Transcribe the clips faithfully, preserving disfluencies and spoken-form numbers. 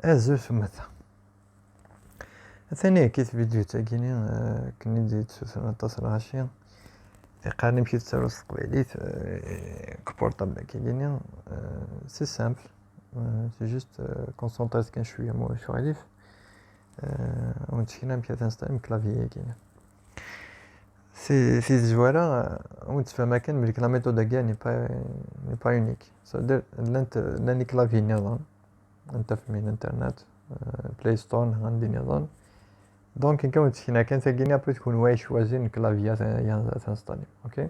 Azul s umata. Atan akka vidéo-tagi-nni, eh, akken i d-yettsutun aṭas n lɣaci. Iqqaren amek i tettaruḍ s teqbaylit, eh, deg portable-agi-nni, eh, c'est simple. Eh, c'est juste, eh, concentrer-t kan cwiya, ma ulac aɣilif. Eh, ad wen-d-sekneɣ amek ara tinstallem clavier-agi. Si, si tezwara, eh, ad wen-d-sfehmeɣ kan belli la méthode-agi n'est pas, n'est pas unique. C'est-à-dire, llant, llan claviers nniḍen. Ad t-tafem di internet, eh, Play Store, neɣ anda nniḍen. Donc, nekk ad wen-d-sekneɣ kan tagi-nni, après kunwi ad tcwazim clavier, ad t-, ad t-tinstallim, ok ?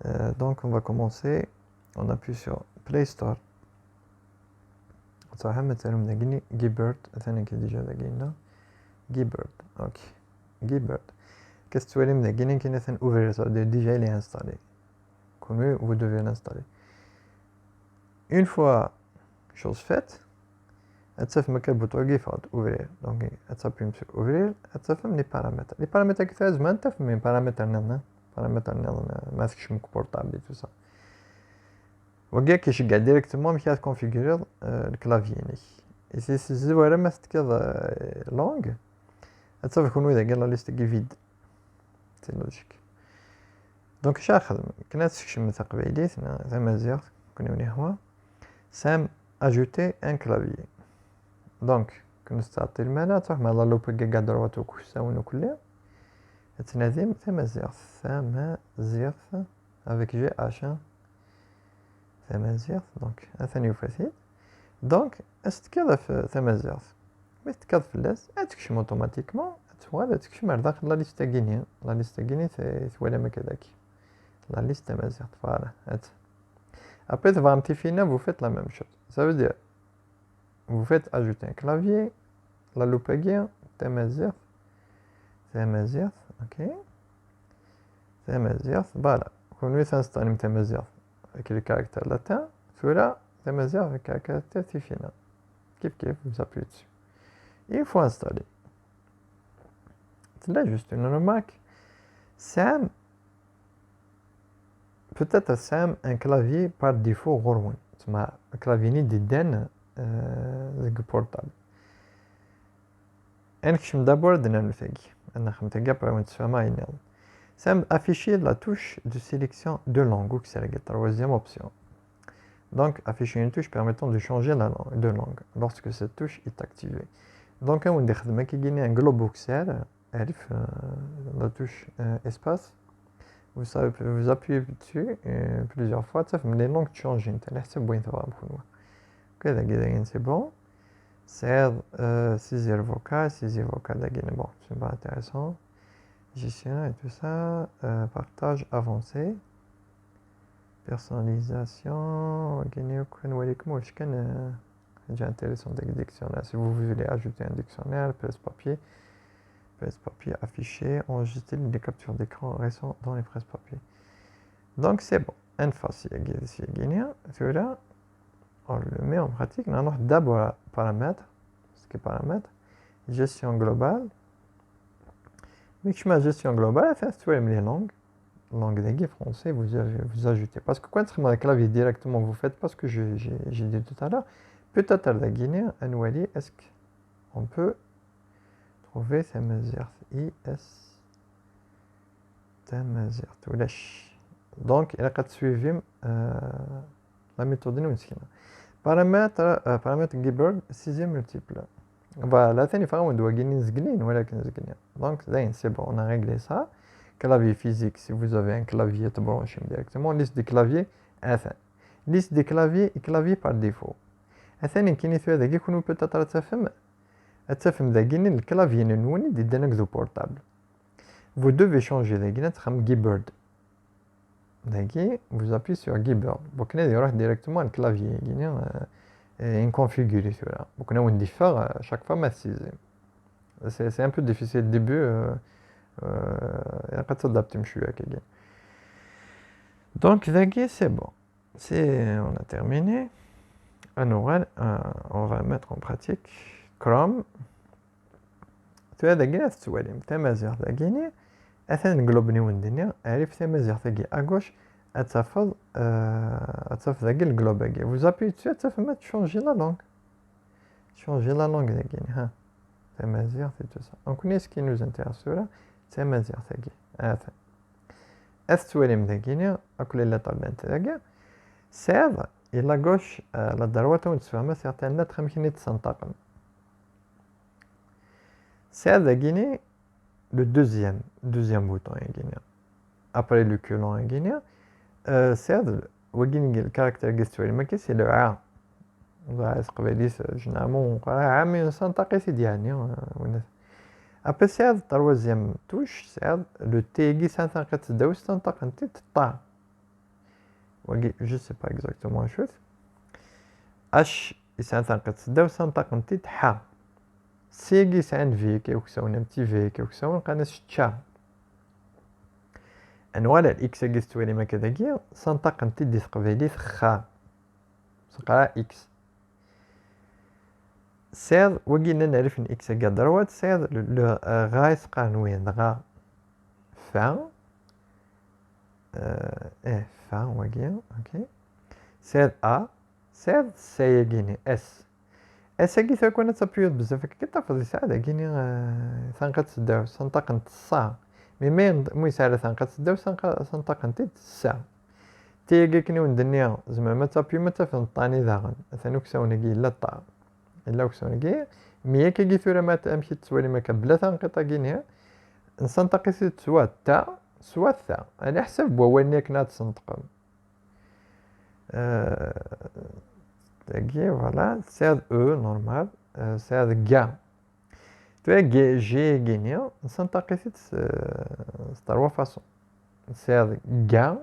Euh, donc, on va commencer. On appuie sur Play Store. Ad truḥem ad tarum dagi-nni Gibird, atan akka déjà dagi-nni. Gibird, ok. Gibird. Akka tettwalim dagi-nni, kan atan ouvrir, ça veut dire déjà il est installé. Kunwi, vous devez l'installer. Une fois chose faite, ad tafem akka lbuṭu-agi yeffeɣ-d, ouvrir. Donc, ad tapum sur ouvrir, ad tafem les paramètres. Les paramètres-agi tzemrem ad tafem, mais paramètres nniḍen, paramètres nniḍen, ma tkecmem deg portable et tout ça. Wagi ad k-iceggeɛ directement amek ara tconfiguriḍ, euh, le clavier-inek. Et si, si tezwara ma tettekkiḍ, euh, langue, ad tafeḍ kunwi dagi la liste-agi vide. C'est logique. Donc, acu ara nexdem? Kan ad tsekcem taqbaylit, neɣ tamaziɣt, kunwi wen-yehwa. Sam, ajouter un clavier. Donc, kan tettɛeṭṭilem ara, ad truḥem ɣer la loupe-agi à droite usawen ukelli. Ad tnadim tamaziɣt. Tamaziɣt, avec G H, hein. Tamaziɣt, donc, atan yufa-t-id. Donc, ad tettekkiḍ ɣef tamaziɣt. Mi tettekkiḍ fell-as, ad tekcem automatiquement, ad tuɣal ad tekcem ar daxel la liste-agi-nni. La liste-agi-nni t-, twalam akka daki. La liste tamaziɣt, voilà, ad. Après, tebɣam tifina, vous faites la même chose. Ça veut dire, vous faites ajouter un clavier, la loupe-agi, tamaziɣt, tamaziɣt, ok. Tamaziɣt, voilà. Kunwi tinstallem tamaziɣt avec le caractère latin, tura tamaziɣt avec le caractère tifina. Kif kif, vous appuyez dessus. Une fois installé, tella juste une remarque. Tesɛam, peut-être tesɛam un clavier par défaut ɣur-wen. Tma clavier-nni d-iddan, euh, deg portable. Ad nekcem d'abord ad d-nernu tagi. Ad nexdem tagi, après ad wen-d-sfehmeɣ ayen nniḍen. Tesɛam afficher la touche de sélection de langue, ukessar-agi, troisième option. Donc, afficher une touche permettant de changer la langue, de langue lorsque cette touche est activée. Donc, ad wen-d-ixdem akkagi-nni un globe ukessar, alif, euh, la touche, euh, espace. Vous savez, vous appuyez dessus, euh, plusieurs fois, ça fait les langues changent, c'est bon. Ok, dagi, dagi, c'est bon. C'est, euh, saisir vocal, saisir vocal, dagi, bon, c'est pas intéressant. Logiciel et tout ça, euh, partage avancé, personnalisation, ok, نوليكم واش كان, euh, حاجة intéressante avec dictionnaire. Si vous voulez ajouter un dictionnaire, presse-papier, presse-papier affiché, enregistrer des captures d'écran récents dans les presse-papiers. Donc c'est bon. Ad neffeɣ syagi, syagi-nni, tura, on le met en pratique, نروح d'abord à paramètres, ce qui est paramètres, gestion globale. Mi kecmeɣ gestion globale, ad twalim les langues. Langue dagi, français, vous avez, vous ajoutez. Parce que quand vous clavier directement, vous faites pas ce que je, j'ai, j'ai dit tout à l'heure. Peut-être dagi-nni, ad nwali, est-ce qu'on peut trouver tamaziɣt, I S, tamaziɣt, ulac. Donc, il a quatre suivi, euh, la méthode-nni wen-d-sekneɣ. Paramètre, euh, paramètre Gibird, sixième multiple. Voilà, atan yeffeɣ-awen-d wagi-nni zgelli, walakin zgelli. Donc, dayen, c'est bon, on a réglé ça. Clavier physique, si vous avez un clavier, tebranchim directement. Liste des claviers, atan. Liste des claviers, clavier par défaut. Atan nekkini tura dagi, kunwi peut-être ad tafem, ad tafem dagi-nni clavier-nwen i d-iddan akked portable. Vous devez changer dagi, ad txedmem Gibird. Dagi, vous appuyez sur Gibird. Donc, ad iruḥ directement le clavier, euh, et configuré tura. Donc, on a une différence, euh, chaque fois, mais c'est, c'est, c'est un peu difficile au début, euh, euh, et après, s'adapter, je suis. Donc, dagi, c'est bon. C'est, on a terminé. À Noël, euh, on va mettre en pratique Chrome. Tura dagi ad tettwalim tamaziɣt dagi-nni, atan globe-nni wen-d-nniɣ, arif tamaziɣt-agi à gauche, ad tafeḍ, euh, ad tafeḍ dagi le globe-agi. Vous appuyez dessus, ad tafem ad tchangi la langue. Changer la langue dagini, ha. Tamaziɣt et tout ça. Donc, ce qui nous intéresse tura, d tamaziɣt-agi. Atan. Ad tettwalim dagini, akk les lettres llant dagi. Tesɛiḍ, la gauche, euh, la droite, ad wen-d-sfehmeɣ certaines lettres amek i tt-ssenṭaqen. Tesɛiḍ dagini, le deuxième, deuxième bouton-agi-nni. Après le colon-agi-nni, euh, tesɛiḍ wagi, le caractère-agi tettwalim akka, c'est le A. Dɣa s teqbaylit, généralement, on croit A, mais nessenṭaq-it-id, yeɛni, euh, win-, après tesɛiḍ troisième touche, tesɛiḍ le T-agi, sɛan tanqiḍt seddaw-s, ssenṭaqen-t-id ṭa. Wagi, je sais pas exactement acu-t. H, yesɛa tanqiḍt seddaw, ssenṭaqen-t-id ḥa. C-agi yesɛan V akka uksawen, am ti V akka uksawen, qqaren-as čča. Ad nuɣal ar X-agi tettwalim akka dagi, ssenṭaqen-t-id di teqbaylit xa. Seqra X. Tesɛiḍ wagi nnan rrif n X-agi à droite, tesɛiḍ le, le, euh, ɣa i s-qqaren wihin, dɣa fa. Euh, eh, fa, wagi, ok. Tesɛiḍ A, tesɛiḍ sa-agi-nni, S. S-agi tura kan ad tappuyeḍ bezzaf akka, tafeḍ yesɛa dagi-nni, euh, tanqiḍt seddaw, ssenṭaqen-t sa. Mi ma yen-, mu yesɛa ara tanqiḍt seddaw, ssenqa-, ssenṭaqen-t-id sa. Tiyagi akken i wen-d-nniɣ, tzemrem ad tapyum, ad tafem ṭṭani daɣen. Atan uksawen-agi yella ṭṭa. Yella uksawen-agi. Mi akkagi tura ma t-, amek i tettwalim akka bla tanqiḍt-agi-nni, nessenṭaq-it-id swa ta, swa ta. Ɛla ḥsab n wawal-nni akken ad t-tessenṭqem. Euh, tagi, voilà, tesɛiḍ E, normal, euh, tesɛiḍ ga. Tura ga, G-agi-nni, nessenṭaq-it-id s, s trois façons. Tesɛiḍ ga,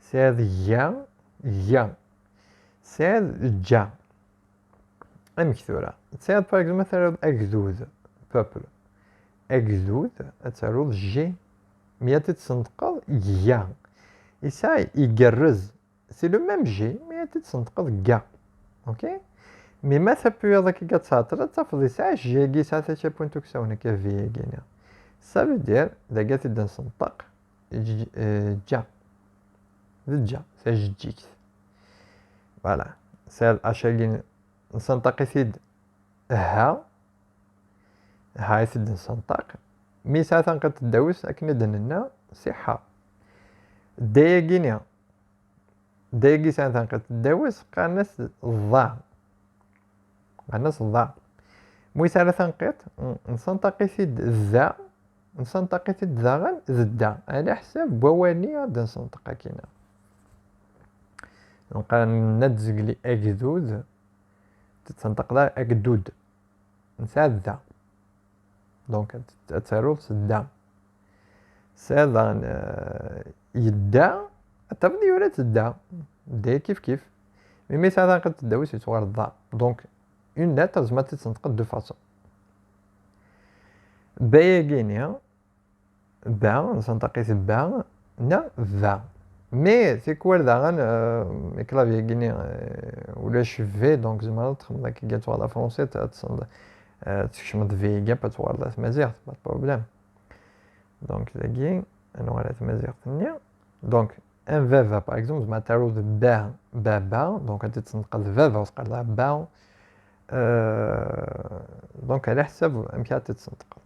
tesɛiḍ ga, ga. Tesɛiḍ ja. Amek tura? Tesɛiḍ, par exemple, ad taruḍ agdud, peuple. Agdud, ad taruḍ G. Mi ad t-id-tessenṭqeḍ, ga. Yesɛa, igerrez. C'est le même G, mais ad t-id-tessenṭqeḍ ga. Ok? Mi ma tappuyeḍ akka ad tɛeṭṭleḍ, ad tafeḍ yesɛa G-agi, yesɛa tacapunt uksawen akka V-agi-nni. Ça veut dire, dagi ad t-id-nessenṭeq, j-, euh, ja. D ja, tajeǧǧigt. Voilà. Tesɛiḍ H-agi nessenṭaq-it-id ha. Ha i t-id-nessenṭaq. Mi yesɛa tanqiḍt ddaw-s, akken i d-nenna, c'est ḥa. Dda-agi-nni, dda-agi yesɛan tanqiḍt ddaw-s, qqaren-as ḍa. Qqaren-as ḍa. Mu yesɛa tanqiḍt, n-, nessenṭaq-it-id da, nessenṭaq-it-id daɣen d da. Ɛla ḥsab n wawal-nni ad d-nessenṭeq akkin-a. Nqaren ad zegli agdud, tettenṭeq daɣ agdud. Nesɛa da. Donc, ad, ad taruḍ s da. Tesɛiḍ daɣen, euh, yedda, ad tafeḍ yura-tt da. Dda kif kif. Mi, mi yesɛa tanqiḍt ddaw-s, yettuɣal ḍa. Donc, une lettre, tzemreḍ ad tt-tenṭqeḍ de deux façons. Ba-agi-nni, ba, nessenṭaq-it ba, neɣ va. Mais, tikwal daɣen, euh, clavier-agi-nni, euh, ulac V, donc tzemreḍ ad txedmeḍ akka, ad tuɣaleḍ ɣer français, ad tsenḍ-, euh, ad tkecmeḍ V-agi, ad tuɣaleḍ ɣer tmaziɣt, pas de problème. Donc, dagi, ad nuɣal ɣer tmaziɣt-nni. Donc, un baba, par exemple, tzemreḍ ad taruḍ ba, baba, donc ad tt-tenṭqeḍ baba, ur teqqareḍ ara ba. Euh, donc, ɛla ḥsab amek ara tt-tenṭqeḍ.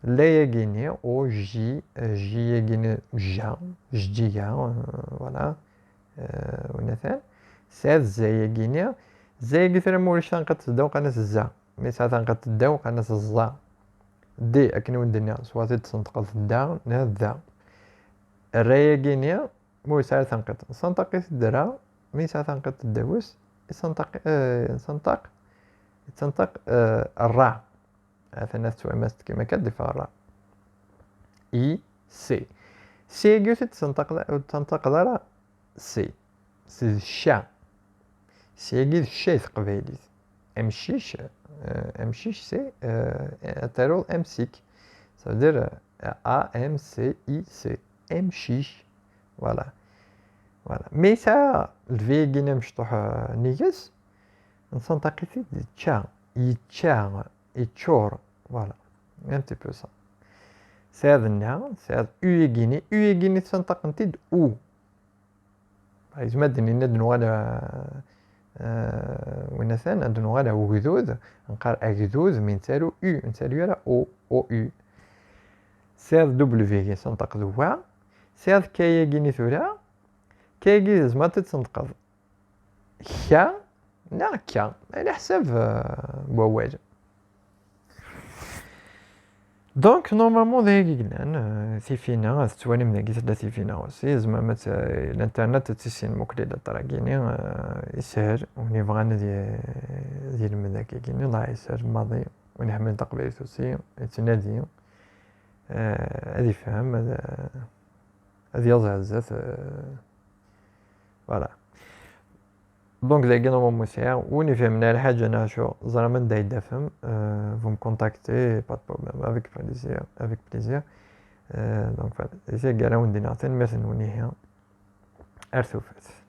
La-agi-nni, o, j, euh, j-agi-nni, ja, jdiga, euh, voilà. Euh, win atan. Tesɛiḍ za-agi-nni. Za-agi tura ma ulac tanqiḍt ddaw, qqaren-as za. Mi yesɛa tanqiḍt ddaw, qqaren-as ẓẓa. D, akken i wen-d-nniɣ, swaɣ tt-id-tessenṭqeḍ da, neɣ da. Ra-agi-nni, ma ur yesɛi ara tanqiḍt, nessenṭaq-it-id ra, mi yesɛa tanqiḍt ddaw-s, yessenṭaq, eh, yessenṭaq, yettenṭaq, eh, ra. Atan ad tettwamast kima akka d-iffeɣ ra. I, C. C-agi ur t-id-tessenṭaqeḍ, ur t-tenṭaqeḍ ara, C. C d cca. C-agi d cca i teqbaylit. Amcic, euh, amcic, c'est, euh, ad taruḍ amsik. Ça veut dire, euh, A M C I C. Amcic. Voilà. Voilà. Mais ça, le V-agi-nni amecṭuḥ, euh, nnig-s, nessenṭaq-it-id d čča. Yečča, yeččur. Voilà. Un petit peu ça. Tesɛiḍ nna, tesɛiḍ U-agi-nni. U-agi-nni tessenṭaqen-t-id U. Par exemple, ad d-nini ad nuɣal, euh, Euh, win atan ad nuɣal ar ugdud, nqar agdud, mi nettaru u, nettaru ara o, o u. Tesɛiḍ w i s-nṭeq d wa, tesɛiḍ k-agi-nni tura, k-agi tzemreḍ ad tt-tneṭqeḍ ka neɣ ka, ɛla ḥsab, euh, n wawal. Donc, normalement, d ayagi i yellan, euh, tifin-a, ad tettwalim dagi tella tifin-a aussi, tzemrem ad t-, l'internet ad tissinem akk les lettres-agi-nni, euh, yeshel, win yebɣan ad y-, ad yelmed akkagi-nni, Allah yeshel maḍi, win iḥemmlen taqbaylit aussi, yettnadi, euh, ad ifhem, ad, ad yaẓ ar zdat, euh, voilà. Donc, dagi normalement sɛiɣ, win ifehmen ar lḥaǧa neɣ acu, ẓram anda i d-tafem, euh, vous me contactez, pas de problème, avec plaisir, avec plaisir. Euh, donc, voilà, d tagi ara wen-d-iniɣ, tanemmirt-nwen ihi, ar tufat.